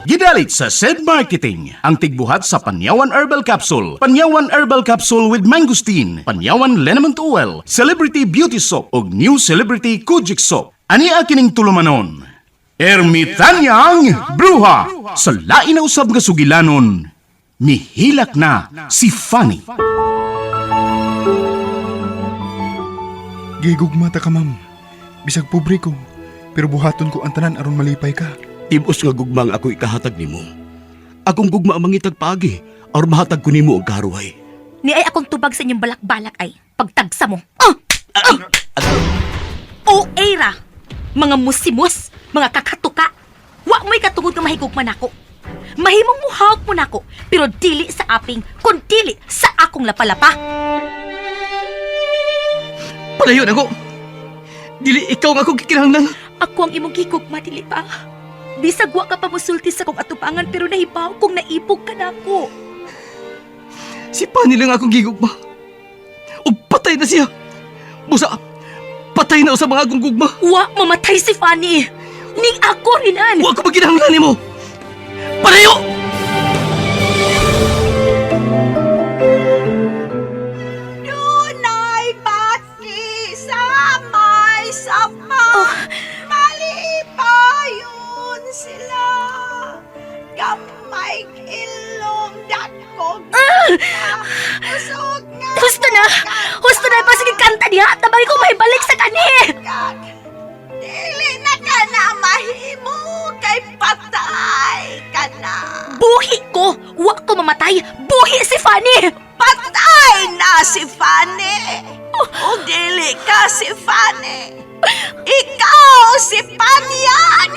Gidalit sa SED Marketing ang tigbuhat sa Panyawan Herbal Capsule, Panyawan Herbal Capsule with Mangosteen, Panyawan Liniment Oil, Celebrity Beauty Soap ug New Celebrity Kojic Soap. Ani kining tulumanon? Ermitanyang Bruha sa lain na usab nga sugilanon. Mihilak na si Fanny. Gigugma ta ka, ma'am. Bisag pobre ko, pero buhaton ko ang tanan aron malipay ka. Tibos nga gugma ang ako ikahatag nimo. Akong gugma ang mangitag paagi aron mahatag ko nimo ang karuhay. Ni ay akong tubag sa inyong balak-balak ay pagtagsa mo. Ah! Ah! O era, mga musimus, mga kakatuka. Wa mo'y katungod nga mahigugma nako. Mahimong muhawak mo nako, pero dili sa aping, kun dili sa akong lapalapa. Palayo na ko. Dili ikaw nga akong gikinahanglan. Ako ang imong gigugma, dili ba? Bisag wa ka pa musulti sa kong atubangan pero nahibaw kung naibog ka nako. Si Pani lang akong gigugma. Ug patay na siya. Busa, patay na sa mga akong gugma. Wa mamatay si Fanny. Ning ako rinan. Wa ko maginahanglan nimo. Palayo! Dunay bati sa may sapa. Malipayon sila. Gamay ilong dakog. Usog nga. Husto na! Husto na! Pasige kanta diha! Tabagi ko may balik sa kani! Kag, dili na ka na mahimo kay patay ka na. Buhi ko! Wa ko mamatay! Buhi si Fanny! Patay na si Fanny. O dili ka si Fanny. Ikaw si Panyag.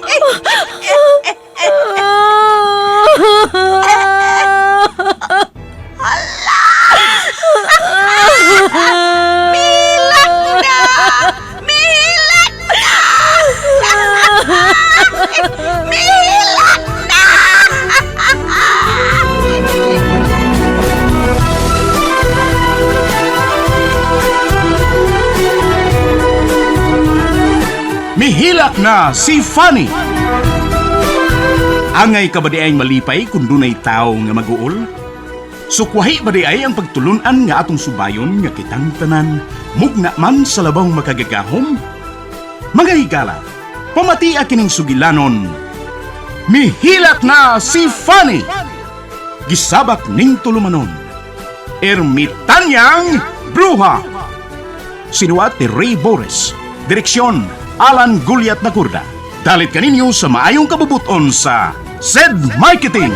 Milak na! Milak na! Milak na! Mihilak na si Fanny. Angay ka ba di ay malipay kung dunay tao nga mag-uol? Sukwahi ba di ay ang pagtulunan nga atong subayon nga kitang tanan, mugna man sa labang makagagahom? Mga higala, pamatia kining sugilanon. Mihilak na si Fanny! Gisabak ning tulumanon. Ermitanyang Bruha! Sinuat ni Ray Boris. Direksyon, Alan Guliat Nakurda. Dalit kaninyo sa maayong kabubuton sa SED Marketing.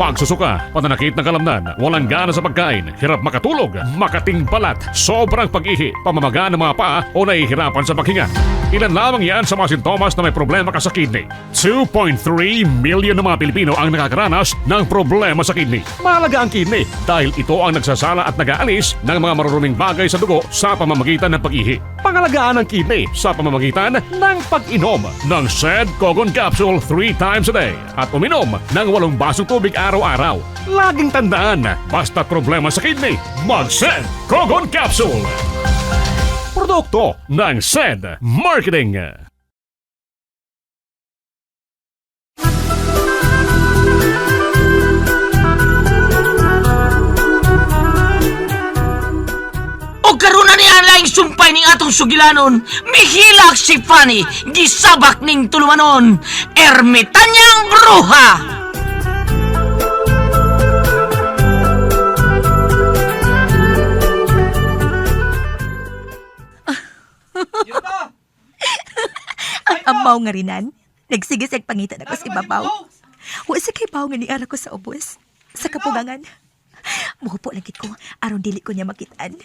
Pagsusuka, pananakit ng kalamnan, walang gana sa pagkain, hirap makatulog, makating balat, sobrang pag-ihi, pamamaga ng mga paa o nahihirapan sa paghinga. Ilan lamang yan sa mga sintomas na may problema ka sa kidney. 2.3 million na mga Pilipino ang nakakaranas ng problema sa kidney. Mahalaga ang kidney dahil ito ang nagsasala at nag-aalis ng mga maruruming bagay sa dugo sa pamamagitan ng pag-ihi. Pangalagaan ang kidney sa pamamagitan ng pag-inom ng SED Kogon Capsule 3 times a day at uminom ng 8 basong tubig araw-araw. Laging tandaan, basta problema sa kidney, mag-SED Kogon Capsule! Produkto ng SED Marketing. O karon na niya ang laing sumpay ning atong sugilanon. Mihilak si Fanny, gisabak ning tulumanon. Ermitanyang bruha! Ang amaw nga rinan. Nagsige siyang pangita na ko sa ibabaw. Wa sa kay baw nga niara ko sa ubos. Sa kapugangan. Muhupo lang gid ko aron dili ko niya makitaan.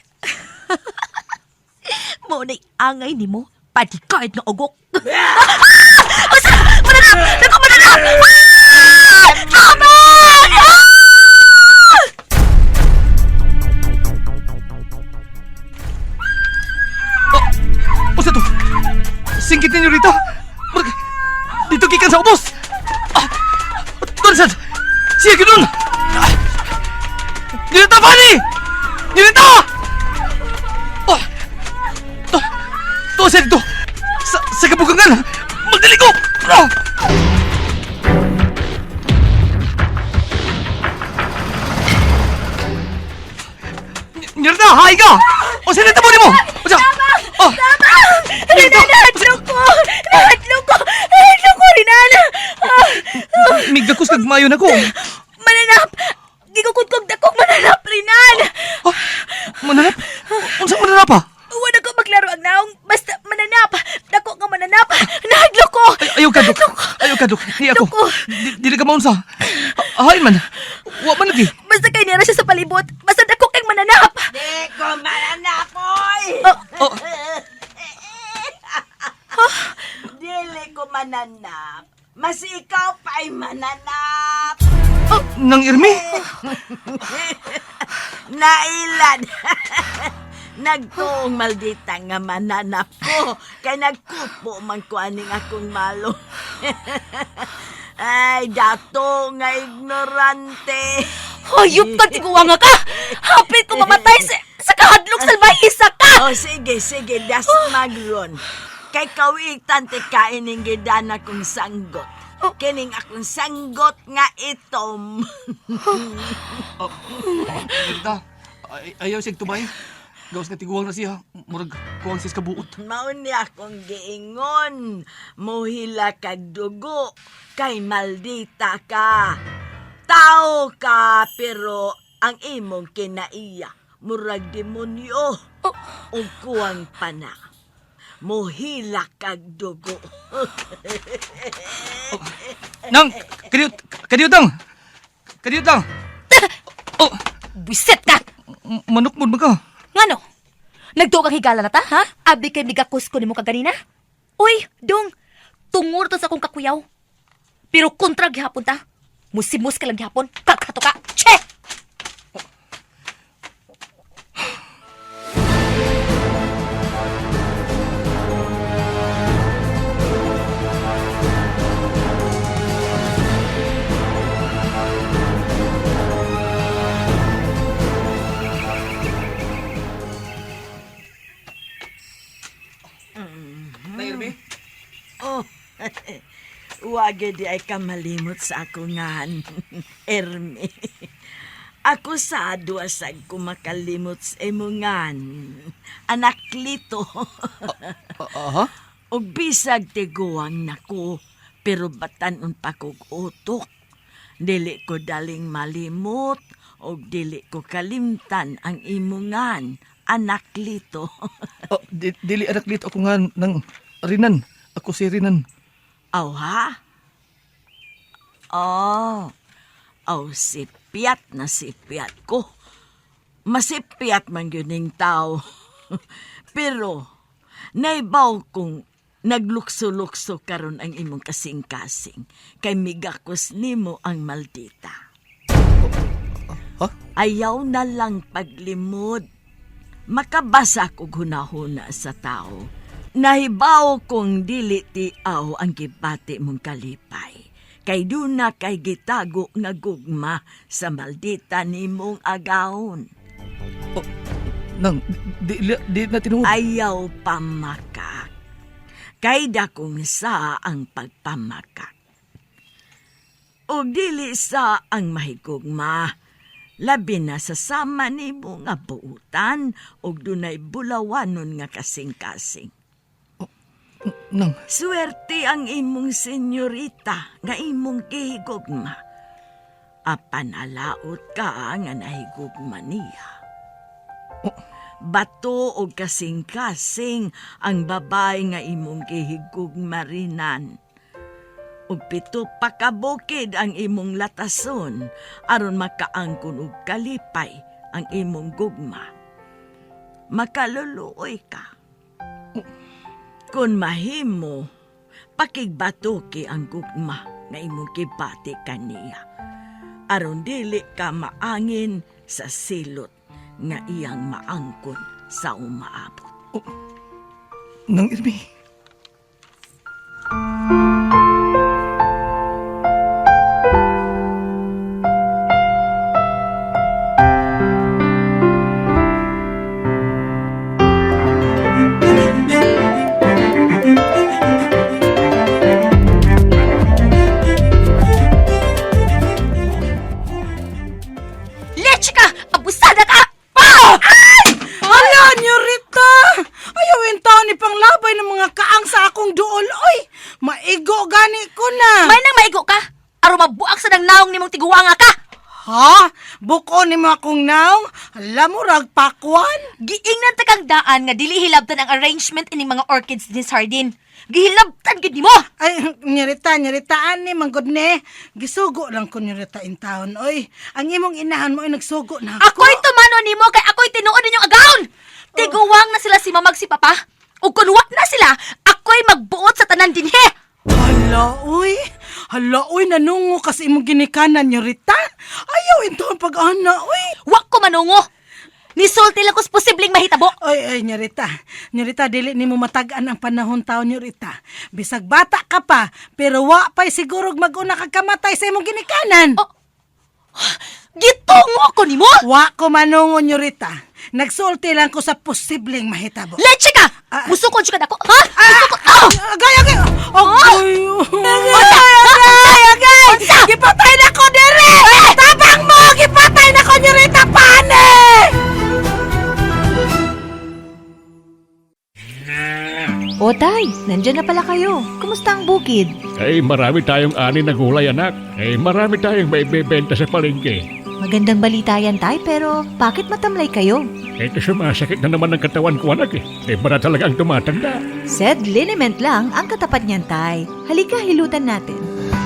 Mao na'y angay nimo, bodyguard nga ugok. Usa! Mananap! Naku, mananap! Ah! Tabang! Ah! Usa to? Singkit ninyo rito. Dito gikan sa ubos. Ah, doon sad. Siya gyud. Ah, Nilita, Fanny! Nilita! Oh, Gawa siya dito! Sa kabugangan! Magdali ko! Ah! Nirda, hay ka! O sino tabo nimo? O siya! Oh! Tama! Rinan, nahadlok ko! Nahadlok ko! Nahadlok ko, Rinan! Ah, Migakos kag mayo na ko. Mananap! Gigukod kog dakong mananap, Rinan! Ah, mananap? Unsa mananap ah? Wala ko maglaro ang naong. Basta mananap! Dako nga mananap! Nahadlok ko! Ay, ayaw ka, Dok. Ayaw ka, Dok. Di ako. Dok. Dili ka maunsa. Ahay man. Wa man lagi. Basta kay nira siya sa palibot. Basta dako kay mananap! Di ko mananap, oy! Oh, Dili ko mananap. Mas ikaw pa'y mananap. nang irmi. Nailad. Nagtuong maldita nga mananap ko. Kay nagkupo man ko aning akong malo. Ay, dato nga ignorante. Hayop ka, tiguwanga ka! Hapit ko mamatay sa kahadlok salbay isa ka! Oh, sige, sige, das magron. Kay kawitan ti kain ning gidana kong sanggot. Kining akong sanggot nga itom. Nirda, ay, ayaw siya tubay. Gawas nga tiguang na siya. Murag kuwang siya sa kabuot. Mao ni akong giingon. Muhila kag dugo, kay maldita ka. Tao ka, pero ang imong kinaiya, murag demonyo. Ug kuwang pana. Muhila kag dugo. Nang, kadiyot, kadiyot lang. Kadiyot lang. Oh, Buisit ka! Manok mo ba ka? Ngano? Nagtuo kang higala na ta, ha? Abi kay migakos ko nimo kaganina? Uy, dong! Tungod to sa akong kakuyaw. Pero kontra gihapon ta. Musimus ka lang gihapon. Kakato ka! Che! Nang irmi? Oh, wag di ay kamalimot sa ako ngan, Ermi. Ako sa duasag ko makalimot sa imungan, anak lito. Aha. Og bisag tiguang nako, pero batanon pa kog utok. Dili ko daling malimot, og dili ko kalimtan ang imungan, anak lito. Oh, dili anak dito ako nga ng Rinan. Ako si Rinan. Aw, ha? Oh, aw, sipiat na sipiat ko. Masipiat man yun ning tao. Pero, naibaw kong naglukso-lukso karon ang imong kasing-kasing kay migakos nimo ang maldita. Ha? Ayaw na lang paglimod. Makabasa kog hunahuna sa tao. Nahibaw kong dili tiaw ang gibati mong kalipay. Kay duna kay gitago nga gugma sa maldita nimong agawon. Nang, di na tinuod. Ayaw pamakak. Kay dakong sa ang pagpamakak. O dili sa ang mahigugma. Labi na sa sama nimo nga buutan og dunay bulawanon nga kasing-kasing. Nang, Swerte ang imong senyorita nga imong gihigugma. Apan alaot ka nga nahigugma niya. Bato og kasing-kasing ang babae nga imong gihigugma rinan. Ug pito pa ka bukid ang imong latason aron makaangkon og kalipay ang imong gugma. Makaluluoy ka. Kung mahimo, pakigbatuki ang gugma nga imong gibati kaniya. Aron dili ka maangin sa silot nga iyang maangkon sa umaabot. nang irmi. gani ko na. May nang maigo ka. Aron mabuak sa nang naong nimong tiguanga ka. Ha? Buko ni mo akong naong? Alam mo, ragpakwan? Giingnan ta kang daan nga dili hilabtan ang arrangement ining mga orchids ni Sardine. Gihilabtan gid nimo. Ay, nyarita, nyaritaan ni, manggod ni. Gisugo lang ko nyarita in town, oy. Ang imong inahan mo ay nagsugo na ako. Ako'y tumano nimo kay ako'y tinuod ninyong agawon. Tiguwang na sila si mamag si papa. Ug kun wa na sila, ako'y magbuot sa tanan dinhi. Hala, uy. Hala, uy, nanungo kasi imong ginikanan, nyarita. Ayaw intoon pag-ana, uy. Wa ko manungo. Nisulti lang kos posibleng mahitabo. Oy, oy, Nyorita. Nyorita, dili nimo matag-an ang panahon taon, Nyorita. Bisag bata ka pa, pero wa pa'y siguro mag-una kag kamatay sa imong ginikanan. Oh. Gitungo ako nimo. Wa ko manungo, Nyorita. Nagsulti lang ko sa posibleng mahitabo. Leche ka. Ah. Musukod ka dako, ha? Musukod. Ah! Agay, agay! Agay! Agay, agay! Unsa? Gipatay na ko dire! Tabang mo! Gipatay na ko, Nyorita! Pane! O tay, nandyan na pala kayo. Kumusta ang bukid? Eh, marami tayong ani na gulay, anak. Eh, marami tayong maibebenta sa palengke. Magandang balita yan tay, pero bakit matamlay kayo? Eh, sumasakit na naman ang katawan ko, anak eh. Eh, para talaga ang tumatanda. Said liniment lang ang katapat niyan tay. Halika, hilutan natin.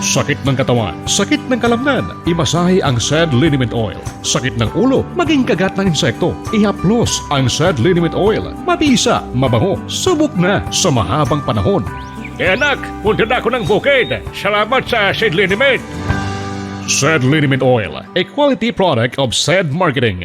Sakit ng katawan, sakit ng kalamnan, imasahe ang Sad Liniment Oil. Sakit ng ulo, maging kagat ng insekto, ihaplos ang Sad Liniment Oil. Mabisa, mabango, subok na sa mahabang panahon. Eh anak, punta na ako ng bukid. Salamat sa Sad Liniment. Sad Liniment Oil, a quality product of Sad Marketing.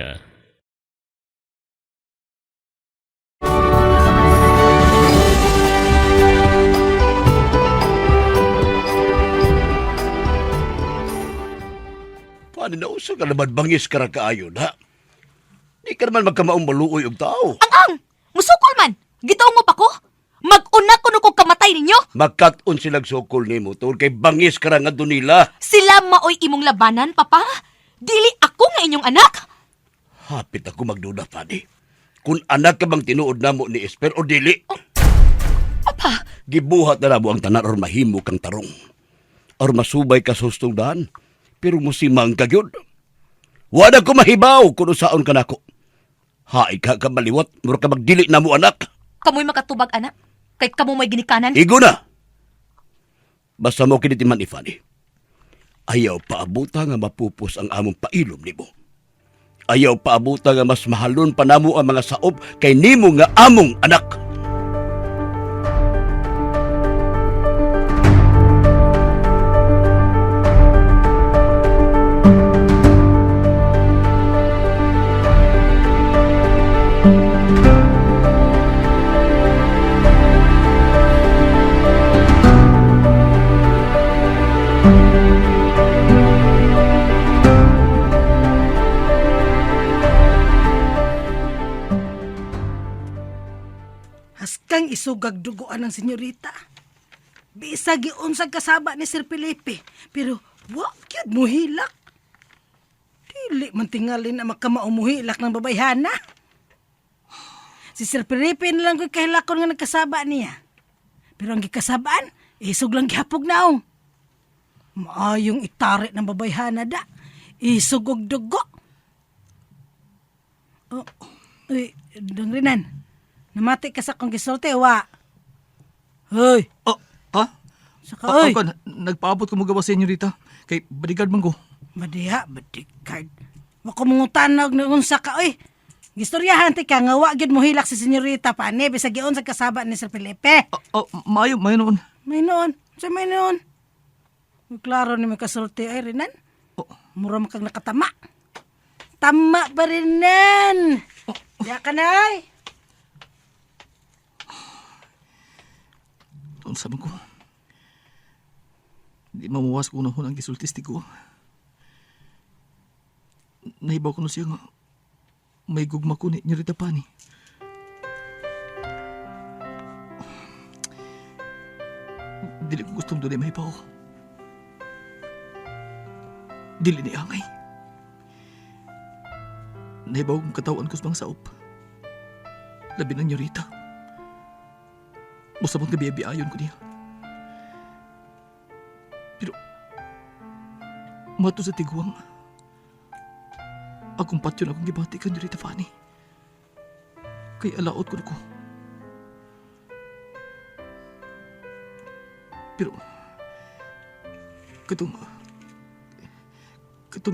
Paano na usa ka naman bangis ka ra kaayo na? Di ka naman magkamaong maluoy og tao. Ang ang! Musukol man! Gitungo pa ko! Mag-una kuno kog kamatay ninyo! Magkat-on silag sukol nimo tungod kay bangis ka ra nga nila. Sila maoy imong labanan, papa! Dili ako nga inyong anak! Hapit ako magduda, Fanny. Kung anak ka bang tinuod namo ni Esper o dili, Papa, gibuhat na namo ang tanan or mahimo kang tarong. Or masubay ka sa hustong daan, pero musimang ka gyud. Wala ko mahibaw kung usaon ka nako. Haay ka ka maliwat, mura ka magdili na mo anak. kamoy makatubag, anak. Kay kamo may ginikanan. Igo na! Basta mo kinitiman ni Fanny. Ayaw paabuta nga mapupos ang among pailom nimo. Ayaw paabuta nga mas mahalon pa namo ang mga saop kay nimo nga among anak. Haskang isugag duguan ng senyorita. Bisag giunsag kasaba ni Sir Felipe, pero wa gyud muhilak. Dili man tingali na makamao muhilak ng babayhana. Si Sir Felipe na lang ko'y kahilakon nga nagkasaba niya. Pero ang gikasabaan, isog lang gihapog naong. Maayong itari ng babayhana da. Isog og dugo. Oh, uy, dongrinan. Namati ka sa akong gisulti, wa. Hoy, Oh, ha? saka Ah, oy. ako, nagpaabot ko magawa sa inyo rita. Kay bodyguard man ko. Madiha, bodyguard. Wa ko mangutana og naunsa ka, oy. Gistoryahan ti ka nga wa gyud mohilak si senyorita pa ni bisag giunsa kasaba ni Sir Felipe. Oh, oh, maayo, maayo noon. May noon, sa may noon. Klaro ni may kasulti ay Renan. Oh, Mura man kag nakatama. Tama pa rin nan. Ya ka na ay. Unsa man ko. Di mamuwas ko noon ang gisultis ko. Nahibaw ko no siya nga may gugma ko ni Rita Pani. Dili ko gustong doon ay mahibaw. Dili ni angay. Nahibaw kong katawan ko sa mga saop. Labi ng Rita. Basta mong gabi-ayon ko niya. Mato sa tiguang. Akong patyon akong gibati ka, Rita Fanny. Kay alaot ko na ko. Pero, katong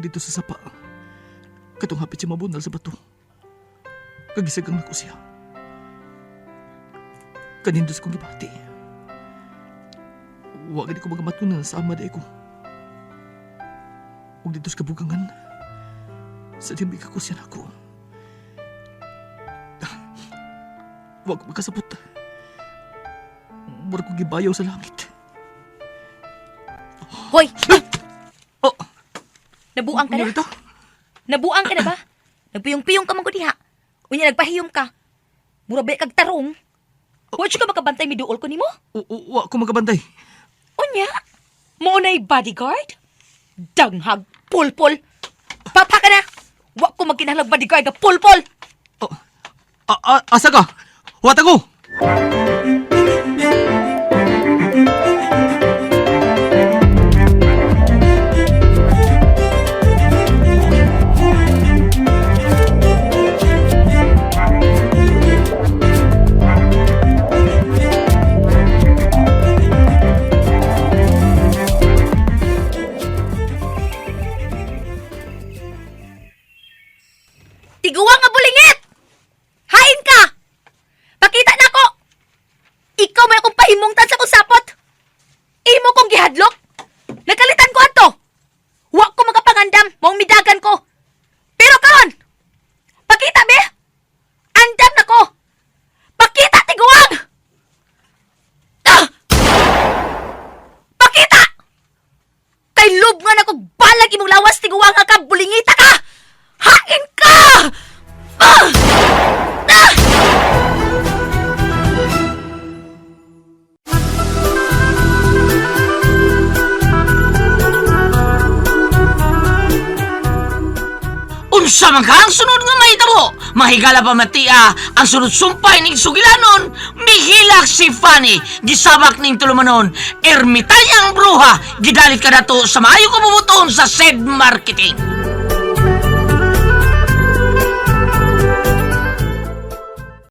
dito sa sapa, katong hapit siya mabunal sa bato, kagisagang nako siya. Kanindos kong gibati. Wa gani ko magamatun na nasama di ko. Ug dito sa kabugangan, sa dimig ako siya nako. Wa ko makasabot. Mura ko gibayaw sa langit. Hoy! Oh! Nabuang ka na? Nurita? Nabuang ka na ba? Nagpiyong-piyong ka man ko diha. Unya nagpahiyom ka. Mura ba kag tarong? Wa ka makabantay miduol ko nimo? Wa ko makabantay. Unya? Mo na'y bodyguard? Danghag, pulpol. Papa ka na! Wa ko magkinahanglag bodyguard nga pulpol! Oh, asa ka? Wata ko! Tiguang nga bulingit! Hain ka! Pakita na ko! Ikaw may akong pahimungtan sa kong sapot! Imo kong gihadlok! Nakalitan ko ato! Wa ko makapangandam, maong midagan ko! Pero karon, pakita be! Andam na ko! Pakita, tiguang! Ah! Pakita! Kay lub nga na kog balag imong lawas, tiguang nga ka, bulingita ka! Hain ka! Ah! Ah! Unsa man ka ang sunod nga mahitabo? Mahigala pa matia ang sunod sumpay ning sugilanon, mihilak si Fanny, gisabak ning tulumanon, ermitanyang bruha, gidalit ka nato sa maayo kabubuton sa said marketing.